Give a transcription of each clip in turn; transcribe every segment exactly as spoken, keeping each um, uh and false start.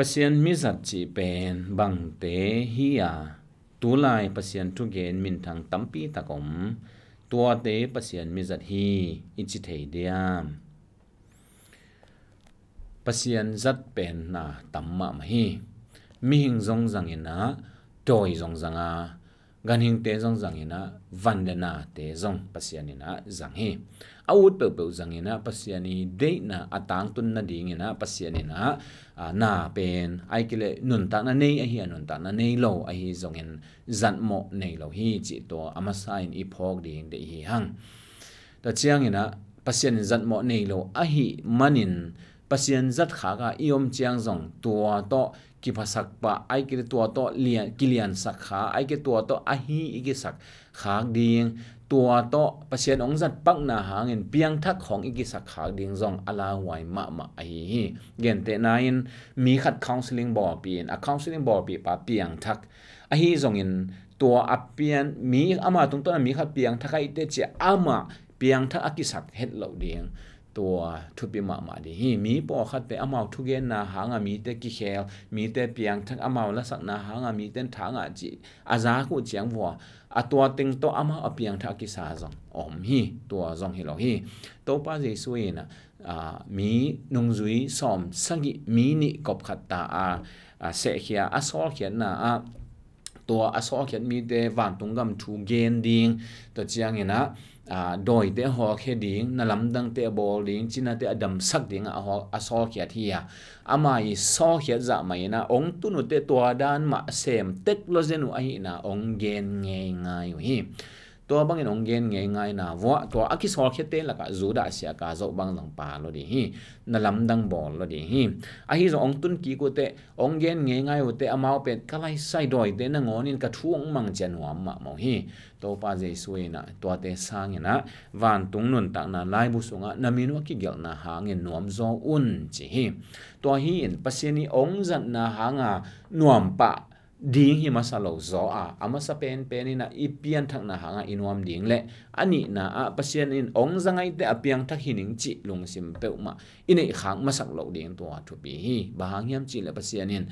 Pasian mizat cih pen bangte hi a, tulai Pasian thugen minthang tampi tak om, tuate Pasian mizat hi i ci thei diam? Pasian zat pen na tam mahmah hi. Mihing zong zang in ah, dawi zong zang a, ganhingte zong zang in ah, van le nate zong Pasian in ah zang hi. A ut peuhpeuh zang in ah, Pasian i deihna a tangtun nading in ah, Pasian in ah, a, na pen, ahih kei leh nuntakna nei ahi a, nuntakna nei lo ahi zongin zatmawh nei lo hi cih tua a masa in i phawk ding deih hi hang. Tua ciangin ah, Pasian in zatmawh nei lo ahih manin, Pasian zat khak a i om ciang zong tua tawh kiphasak pah, ahih kei leh tua tawh lian, kiliansak kha, ahih kei leh tua tawh ahi i kisak khak ding, tua tawh Pasian hong zat pakna hangin piangthak khawng i kisak khak ding zong a lauhuai mahmah ahi hi. Gentehna in, mi khat counselling bawlpih in, a counselling bawlpihpa piangthak ahi zongin, tua a pian, mi ama tungtawn a mi khat piangthak ahih teh ci a, ama piangthak a kisak het loh ding, tua thupi mahmah ding hi. Mi pawlkhatte amau thugenna hanga mite kikhel, mite piangthak, amau lasakna hanga mite tha ngah cih a zak uh ciang vua, a tua teng tawh amau a piangthak a kisa zong om hi. Tua zong hi lo hi. Topa Jesu in ah, a, mi nungzui sawm sagih, mi nih kop khat ta a, a, sehkhia, a sawlkhiatna ah, tua a sawlkhiat mite vantung gam thu gen ding, tua ciangin ah, a, dawite hawlkhia ding, na lamdangte a bawl ding, cinate a damsak ding a hawl, a sawlkhiat hi a, ama i sawlkhiat zah mah in ah, hong tun uh teh tua dan mah sem tek lo zen uh ahihna hong gen ngeingai uh hi. Tua bangin hong gen ngeingai na vua, tua a kisawlkhiatte lakah Judah siaka zoh bang zong pha lo ding hi. Na lamdang bawl lo ding hi. Ahi zong hong tun kik uh teh, hong gen ngeingai uh teh, amau pen ka laisai dawite nangawn in ka thu hong mang ci a nuam mahmah uh hi. Topa Jesu in ah, tuate sangin ah, vantung nuntakna laibu sungah na min uh a kigelhna hangin nuamzaw un ci hi. Tua hi in, Pasian i hong zatna hanga nuam pah ding hi masa lo zaw a, a masa penpen in ah i pianthakna hanga i nuam ding le, a nihna ah Pasian in hong za ngai teh a piangthak hi ning cih lungsim peuhmah i neih khak masak loh ding tua thupi hi. Bang hang hiam cih leh Pasian in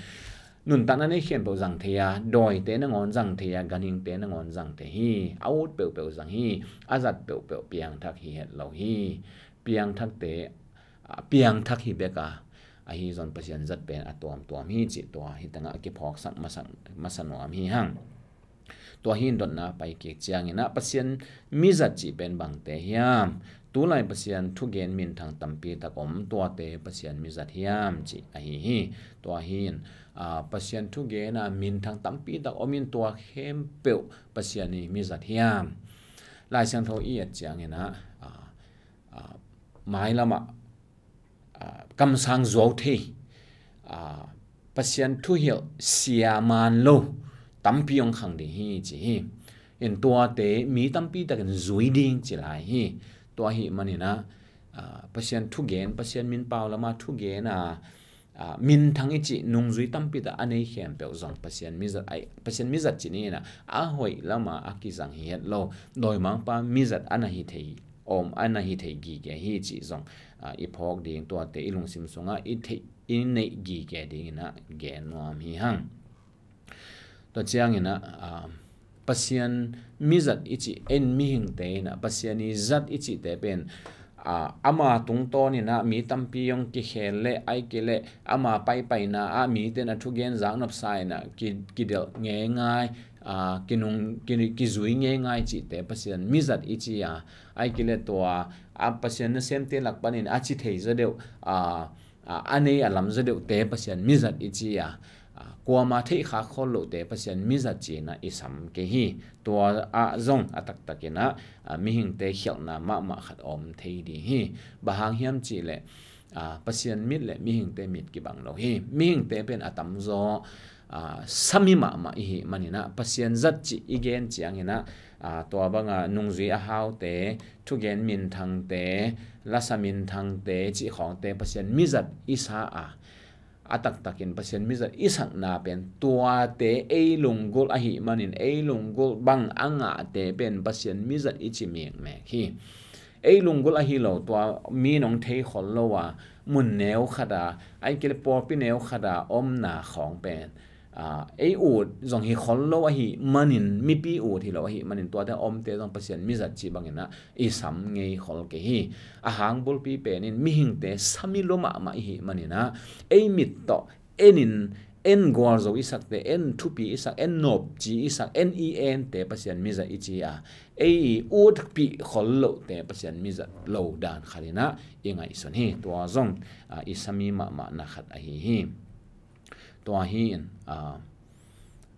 nuntakna nei khempeuh zang thei a, dawite nangawn zang thei a, ganhingte nangawn zang thei hi. A ut peuhpeuh zang hi. A zat peuhpeuh piangthak hi het lo hi. Piangthakte, a, piangthak hi bek a, ahi zong Pasian zat pen a tuamtuam hi cih tua hi tangah a kiphawksak masak, masa nuam hi hang. Tua hi in dotna pai kik ciangin ah, Pasian mizat cih pen bangte hiam? Tulai Pasian thugen minthang tampi tak om, tuate Pasian mizat hiam cih ahi hi. Tua hi in, a, Pasian thugen a minthang tampi tak om in, tua khempeuh Pasian i mizat hiam? Lai Siangtho i et ciangin ah, a, a, mailamah, a, kamsang zuau thei, a, Pasian thuhilh sia man lo tampi hong khang ding hi ci hi. In tuate mi tampi takin zui ding ci lai hi. Tua ahih manin ah, a, Pasian thugen, Pasian min pau lama thugen a, a, minthang i cih nungzui tampi tak a nei khempeuh zong Pasian mizat, ai, Pasian mizat ci ni in ah, a hoih lama a kizang hi het lo. Dawimangpa mizat a na hi thei om, a na hi thei gige hi cih zong, a, i phawk ding, tuate i lungsim sungah i theih, i neih gige ding in ah gen nuam hi hang. Tua ciangin ah, a, Pasian mizat i cih, en mihingte in ah Pasian i zat i cihte pen, a, ama tungtawn in ah mi tampi hong kikhel le, ahih kei leh ama paipaina ah mite in a thugen zaknopsa in ah ki, kidelh ngeingai, a, kinung, ki, kizui ngeingai cihte Pasian mizat i ci a, ahih kei leh tua, a, Pasian nasemte lak panin a ci thei zaw deuh, a, a, a nei a lam zaw deuhte Pasian mizat i ci a, a, kuama theih khak khol lohte Pasian mizat ci in ah i sam kei hi. Tua ah zong a taktak in ah, a, mihingte khialhna mahmah khat om thei ding hi. Bang hang hiam cih leh, a, Pasian mit le mihingte mit kibang lo hi. Mihingte pen a tamzaw, a, sami mahmah i hih manin ah, Pasian zat cih i gen ciangin ah, a, tua banga nungzui a haute, thugen minthangte, lasa minthangte cih khawngte Pasian mizat i sa a, a taktakin Pasian mizat i sakna pen tuate ei lunggulh ahih manin, ei lunggulh bang a ngahte pen Pasian mizat i ci mikmek hi. Ei lunggulh ahi lo, tua mi nong thei khol lo a, mun neu khat a, ai kile pawlpi neu khat a omna khawng pen, aa, ei ut zong hi khol lo ahi manin, mipi ut hi lo ahi manin, tuate omte zong Pasian mizat cih bangin ah i sam ngei khol kei hi. A hang bulpi penin mihingte sam i lua mahmah ihi manin ah, ei mit tawh enin, en gualzo i sakte, en thupi i sak, en nopci i sak, en i ente Pasian mizat i ci a, ei i utpih khol lohte Pasian mizat lo dan khatin ah i ngaihsun hi. Tua zong, aa, i sam i mahmahna khat ahi hi. Tua hi in, aa,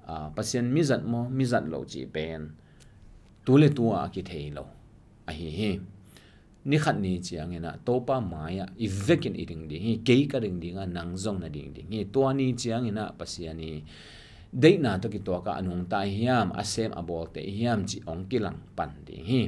aa, Pasian mizat maw, mizat lo cih pen tu le tu a kithei lo ahi hi. Ni khat ni ciangin ah Topa mai-ah i vekin i ding ding hi. Kei ka ding ding a, nang zong na ding ding hi. Tua ni ciangin ah Pasian i deihna tawh kituak a, a nungta i hiam, a sem a bawlte i hiam cih hong kilang pan ding hi.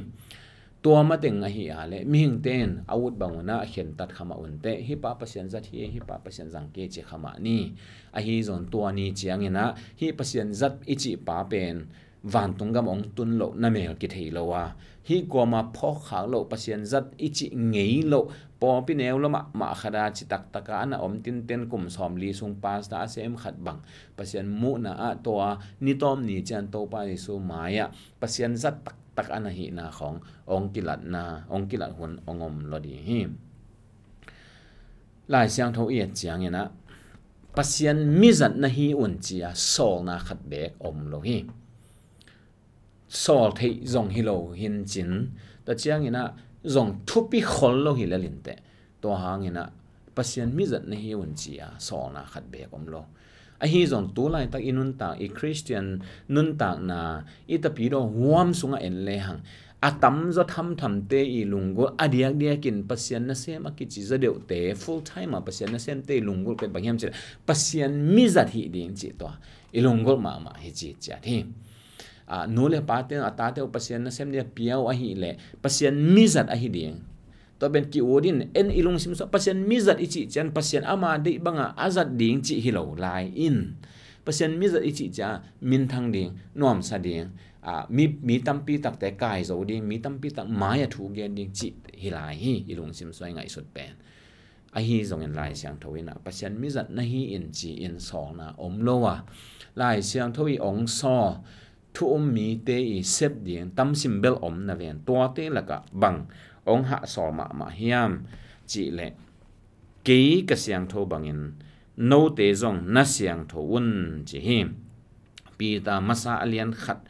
Tua mateng ahi a leh mihingte in a ut bang un ah khentat kha mah un teh, hih pa Pasian zat hi, hih pa Pasian zang kei ci kha mah ni. Ahi zong tua ni ciangin ah hih Pasian zat i cih pa pen vantung gam hong tun loh na mel kithei lo a, hih kuama phawk khak loh, Pasian zat i cih ngei loh, pawlpi neu lua mahmah khat a citak taka a na om tinten, kum sawmli sung pastor a sem khat bang Pasian muhna ah tua ni tawm ni ciang Topa Jesu mai-ah Pasian zat taktak a na hihna khawng hong kilatna, hong kilat hun hong om lo ding hi. Lai Siangtho i et ciangin ah Pasian mizat na hi un ci-a sawlna khat beek om lo hi. Sawl theih zong hi lo hin cin, tua ciangin ah zong thupi khol lo hi lel in teh, tua hangin ah Pasian mizat na hi un ci-a sawlna khat beek om lo. Ahi zong tu laitak i nuntak, i Khristian nuntakna, i tapidaw huam sungah en lehang, a tamzaw thamthamte i lunggulh, a diakdiakin Pasian nasem a kici zaw deuhte, full time a Pasian nasemte i lunggulh pen bang hiam cih leh Pasian mizat hih ding cih tua i lunggulh mahmah hi ci ciat hi. Aa, nu le pate a tate uh Pasian nasem ding a pia uh ahih leh Pasian mizat ahi ding. Tua pen ki-ut in, en i lungsim sungah Pasian mizat i cih ciang Pasian ama deih banga a zat ding cih hi lo lai in, Pasian mizat i cih ciang minthang ding, nuamsa ding, aa, mi, mi tampi takte kai zo ding, mi tampi tak mai-ah thu gen ding cih hi lai hi, i lungsim sungah i ngaihsut pen. Ahi zongin Lai Siangtho in ah Pasian mizat na hi in ci-in sawlna om lo a, Lai Siangtho i hong sawl thu um mite i sep ding tamsim bel om na ven, tuate lakah bang hong hahsawl mahmah hiam cih leh, kei ka siangtho bangin note zong na siangtho un ci hi. Peter masa a lian khat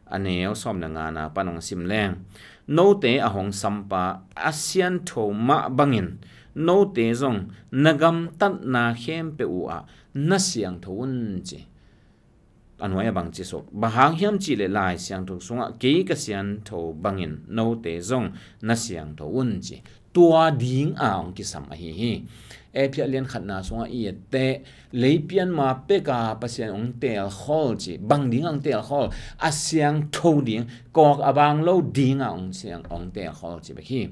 a neu sawm le ngana pan hong sim leng, note a hong sampa a siangtho mah bangin note zong na gamtatna khempeuh uh ah na siangtho un ci. A nuai a bang ci suk, bang hang hiam cih leh Lai Siangtho sungah kei ka siangtho bangin note zong na siangtho un ci. Tua ding a hong kisam ahi hi. Efesa lian khatna sungah i et teh, lei pianma peka Pasian hong teelkhol ci. Bang ding a hong teelkhol? A siangtho ding, kawk a bang lo ding a hong siang, hong teelkhol ci bek hi.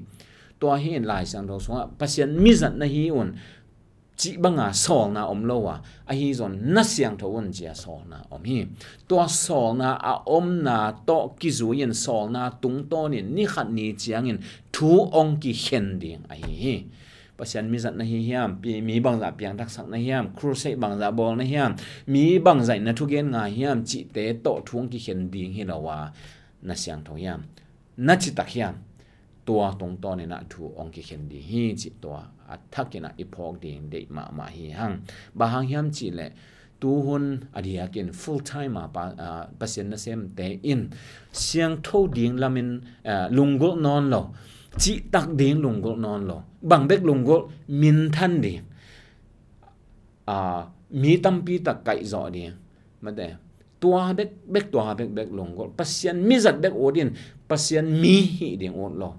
Tua hi in Lai Siangtho sungah Pasian mizat na hi un cih banga sawlna om lo a, ahi zong na siangtho un ci-a sawlna om hi. Tua sawlna a omna tawh kizui-in sawlna tungtawnin ni khat ni ciangin thu hong kikhen ding ahi hi. Pasian mizat na hi hiam, pi-, mi bangzah piangthaksak na hiam, crusade bangzah bawl na hiam, mi bangzah in na thugen ngai hiam cihte tawh thu hong kikhen ding hi lo a, na siangtho hiam, na citak hiam, tua tungtawnin ah thu hong kikhen ding hi cih tua a thakin ah i phawk ding deih mahmah hi hang. Bang hang hiam cih leh, tuhun a diakin full time a pa, a, Pasian nasemte in siangtho ding lamin, a, lunggulh nawn lo, cihtak ding lunggulh nawn lo, bang bek lunggulh, minthan ding, a, mi tampi tak kaihzawh ding, mate, tua bekbek, tua bekbek lunggulh. Pasian mizat bek ut in, Pasian mi hih ding ut lo.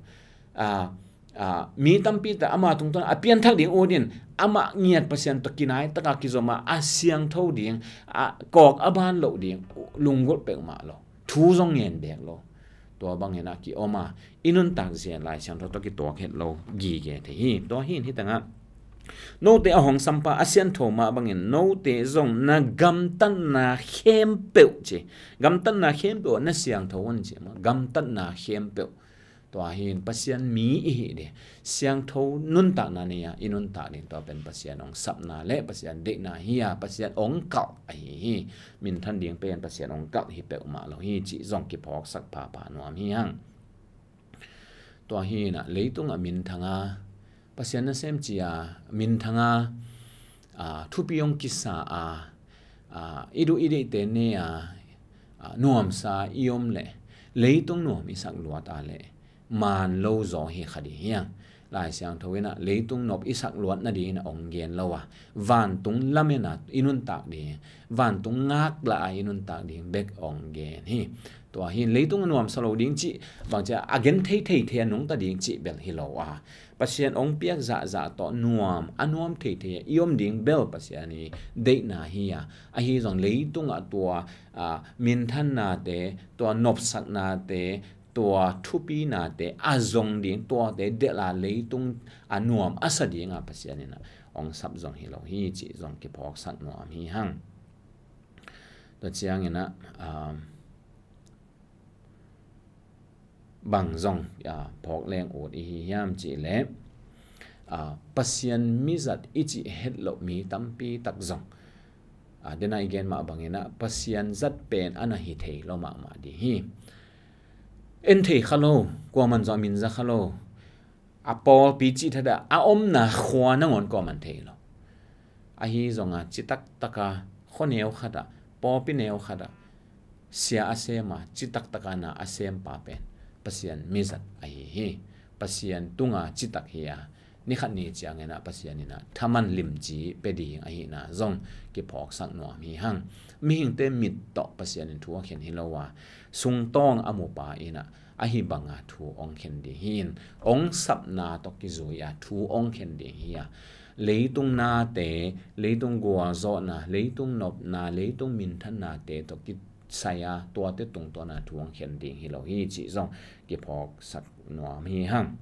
A, a, mi tampi tak ama tungtawn a pianthak ding ut in, amah ngiat Pasian tawh kinai taka kizom a, a siangtho ding, a kawk a ban loh ding lunggulh peuhmah lo. Thu zong ngen bek lo. Tua bangin ah ki-om a, i nuntak zia Lai Siangtho tawh kituak het lo gige thei hi. Tua hi in hih tangah, note a hong sampa a siangtho mah bangin note zong na gamtatna khempeuh ci. Gamtatna khempeuh na siangtho un ci maw? Gamtatna khempeuh. Tua hi in Pasian mi i hih ding, siangtho nuntakna nei a i nuntak ding tua pen Pasian hong sapna le Pasian deihna hi a, Pasian hong kalh ahi hi. Minthan ding pen Pasian hong kalh hi peuhmah lo hi cih zong kiphawksak phapha nuam hi hang. Tua hi in ah leitung a minthang a, Pasian nasem ci a minthang a, a, thupi hong kisa a, a, i duh i deihte nei a, a, nuamsa i om leh, leitung nuam i sak luat a leh, maan lo zaw hi kha ding hi hang. Lai Siangtho in ah leitung nop i sak luat nading in ah hong gen lo a, vantung lamen a i nuntak ding, vantung ngaklah a i nuntak ding bek hong gen hi. Tua hi in leitung a nuamsa lo ding cih bang ci a, a gen thei thei thei a nungta ding cih bel hi lo a, Pasian hong piak zahzah tawh nuam, a nuam thei thei a i om ding bel Pasian i deihna hi a, ahi zong leitung ah tua, a, minthannate, tua nopsaknate, tua thupinate a zong ding, tuate delh a leitung a nuam a sa ding a Pasian in ah hong sap zong hi lo hi cih zong kiphawksak nuam hi hang. Tua ciangin ah, um, bang zong, a, phawk leng ut i hi hiam cih leh, a, Pasian mizat i cih het loh mi tampi tak zong, a, dena i gen mah bangin ah Pasian zat pen a na hi thei lo mahmah ding hi. En thei kha lo, kuaman zong a min za kha lo, a pawlpi cih thadah a omna khua nangawn kuaman thei lo. Ahi zong a citak taka khua neu khatah, pawlpi neu khatah sia a sem a, citak taka na a sempa pen Pasian mizat ahi hi. Pasian tunga citak hi a, ni khat ni ciangin ah Pasian in ah thaman limci pia ding ahihna zong kiphawksak nuam hi hang. Mihingte mit tawh Pasian in thu a khen hi lo a, sungtawng a mupa in ah ahi banga thu hong khen ding hi in, hong sapna tawh kizui a thu hong khen ding hi a, leitung nate, leitung gualzawhna, leitung nopna, leitung minthannate tawh kisai a, tuate tungtawna thu hong khen ding hi lo hi cih zong kiphawksak nuam hi hang.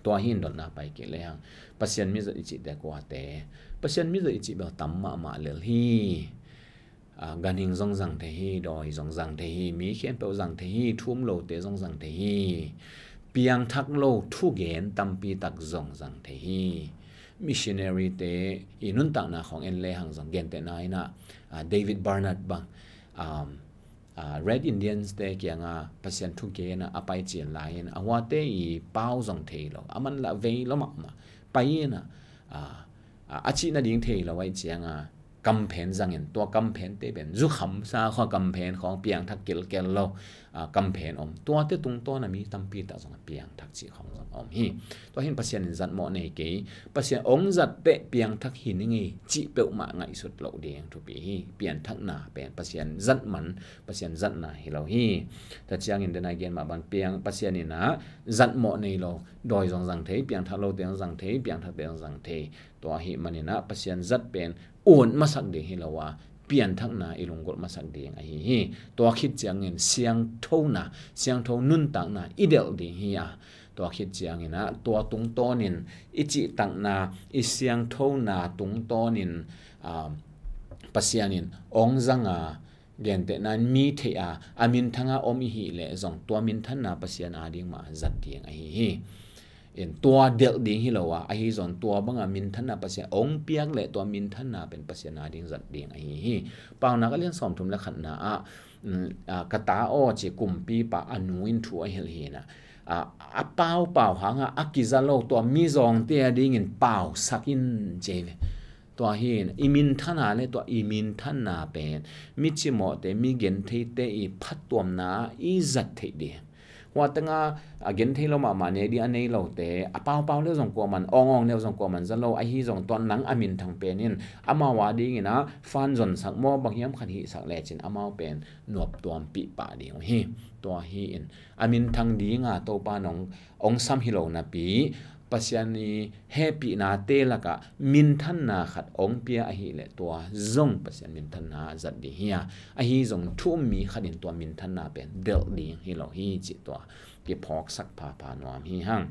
Tua hi in dotna pai kik le hang. Pasian mizat i cihte kuate? Pasian mizat i cih bel tam mahmah lel hi. A, ganhing zong zang thei hi, dawi zong zang thei hi, mi khempeuh zang thei hi, thu um lote zong zang thei hi. Piangthak lo thugen tampi tak zong zang thei hi. Missionary te i nuntakna khawng en le hang zong gentehna in ah, a, David Bernard bang, um, a, Red Indians te kianga Pasian thugen a a pai cil lai in a huate i pau zong thei lo, a man lah vei lo mahmah. Pai in ah, a, a, a cih nading thei lo ahih cianga kamphen zangin, tua kamphen te pen zukhamsa khua kamphen khawng piangthak kilkel lo, a, kamphen om. Tuate tungtawn a mi tampi tak zong a piangthak cih khawng zong om hi. Tua hi in Pasian in zatmawh nei kei, Pasian hong zat teh piangthak hi ning ei cih peuhmah ngaihsut loh ding thupi hi. Pianthakna pen Pasian zat man, Pasian zatna hi lo hi. Tua ciangin dena i gen mah bang piang Pasian in ah zatmawh nei lo, dawi zong zang thei, piangthak lote zong zang thei, piangthakte zong zang thei. Tua ahih manin ah Pasian zat pen ut masak ding hi lo a, pianthakna i lunggulh masak ding ahi hi. Tua khit ciangin siangthona, siangtho nuntakna i delh ding hi a, tua khit ciangin ah tua tungtawnin i cihtakna, i siangthona tungtawnin, ah, Pasian in hong zang a, gentehna in mi theih a, a minthang a om i hih leh zong tua minthanna Pasian ading mah zat ding ahi hi. In tua delh ding hi lo a, ahi zong tua banga minthanna Pasian hong piak leh tua minthanna pen Pasian ading zat ding ahi hi. Paunak a lian sawmthum le khatna ah, mm, a, ka ta aw ci kumpipa a nu in thu a hilh hi in ah, a, a paupau hang a, a kiza lo tua mizawngte adingin pausak in ci hi ve. Tua hi in i minthanna le tua i minthanna pen mi cimawhte, mi gentheite i phattuamna i zat theih ding. Hua tengah a genthei lo mahmah nei ding a nei lote, a paupau le zong kuaman, awngawng neu zong kuaman za lo, ahi zong tua nang a minthang pen in amau adingin ah fan zonsak maw, bang hiam khat hihsak lecin amau pen nuaptuampih pah ding uh hi. Tua hi in a minthang dinga Topa in hong, hong sam hi lo napi, Pasian i hehpihnate lakah minthanna khat hong pia ahih leh tua zong Pasian minthanna zat ding hi a, ahi zong thu um mi khat in tua minthanna pen delh ding hi lo hi cih tua kiphawksak phapha nuam hi hang.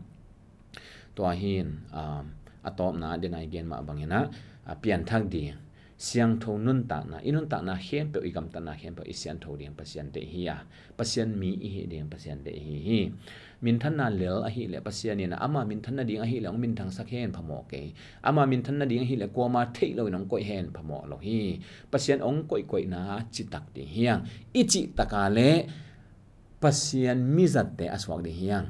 Tua hi in, um, a tawpna ah dena i gen mah bangin ah, a, pianthak ding, siangtho nuntakna, i nuntakna khempeuh, i gamtatna khempeuh i siantho ding Pasian deih hi a, Pasian mi i hih ding Pasian deih hi hi. Minthanna lel ahih leh Pasian in ama minthan nading ahih leh hong minthangsak hen phamawh kei. Ama minthan nading ahih leh kuama theih loin hong koih hen phamawh lo hi. Pasian hong koihkoihna citak ding hi hang. I cihtak a leh Pasian mizatte a suak ding hi hang.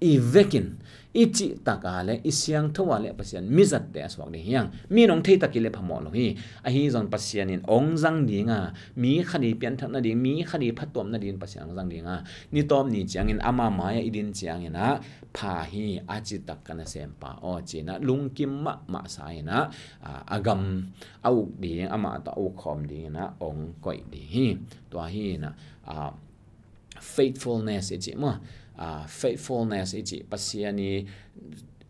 I vekin, i cihtak a leh, i siangtho a leh Pasian mizatte a suak ding hi hang. Mi in hong theitak hi leh phamawh lo hi. Ahi zong Pasian in hong zang ding a, mi khat i pianthak nading, mi khat i phattuam nading Pasian hong zang ding a, ni tawp ni ciangin ama mai-ah i din ciangin ah pha hi, a citak ka nasempa aw ci-in ah lungkim mahmah sa in ah, a, a gam a uk ding, amah tawh a uk khawm ding in ah hong koih ding hi. Tua hi in ah, a, faithfulness i cih maw? Ah, faithfulness i cih Pasian i,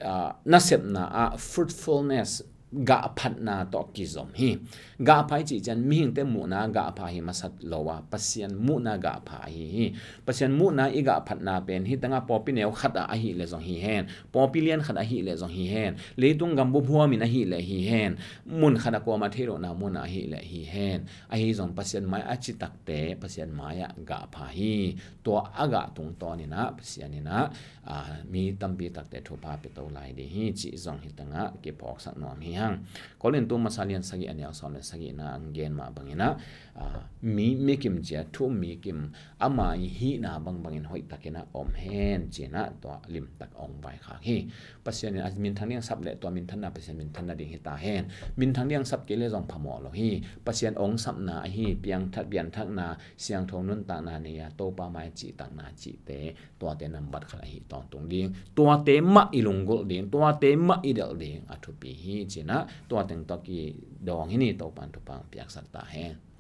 ah, nasepna ah fruitfulness, gahphatna tawh kizom hi. Gahpha i cih ciang mihingte muhna gahpha hi masa lo a, Pasian muhna gahpha ahi hi. Pasian muhna i gahphatna pen hih tengah pawlpi neu khat ah ahih leh zong hi hen, pawlpi lian khat ahih leh zong hi hen, leitung gambup huamin ahih leh hi hen, mun khat ah kuama thei lohna mun ah ahih leh hi hen. Ahi zong Pasian mai a citakte Pasian mai-ah gahpha hi. Tua a gah tungtawn in ah Pasian in ah, ah, mi tampi takte thupha pia to lai ding hi cih zong hih tengah kiphawksak nuam hi hang. Korintu masa lian sagih a neu sawm le sagihna ah hong gen mah bangin ah, ah, mi, mi kim cia thu mi kim ama i hihna bangbangin hoihtakin ah om hen ci-in ah tua limtak hong vaikhak hi. Pasian in a minthang ding a sap leh tua minthanna Pasian minthan nading hi ta hen. Minthang ding a sap kei leh zong phamawh lo hi. Pasian hong sapna ahi, piangthak, pianthakna, siangtho nuntakna nei a, Topa mai cihtakna cihte, tuate nambat khat ahi tawntung ding, tuate mah i lunggulh ding, tuate mah i delh ding a thupi hi ci-in ah tua teng tawh kidawng hi ni. Topa in thupha hong piaksak ta hen.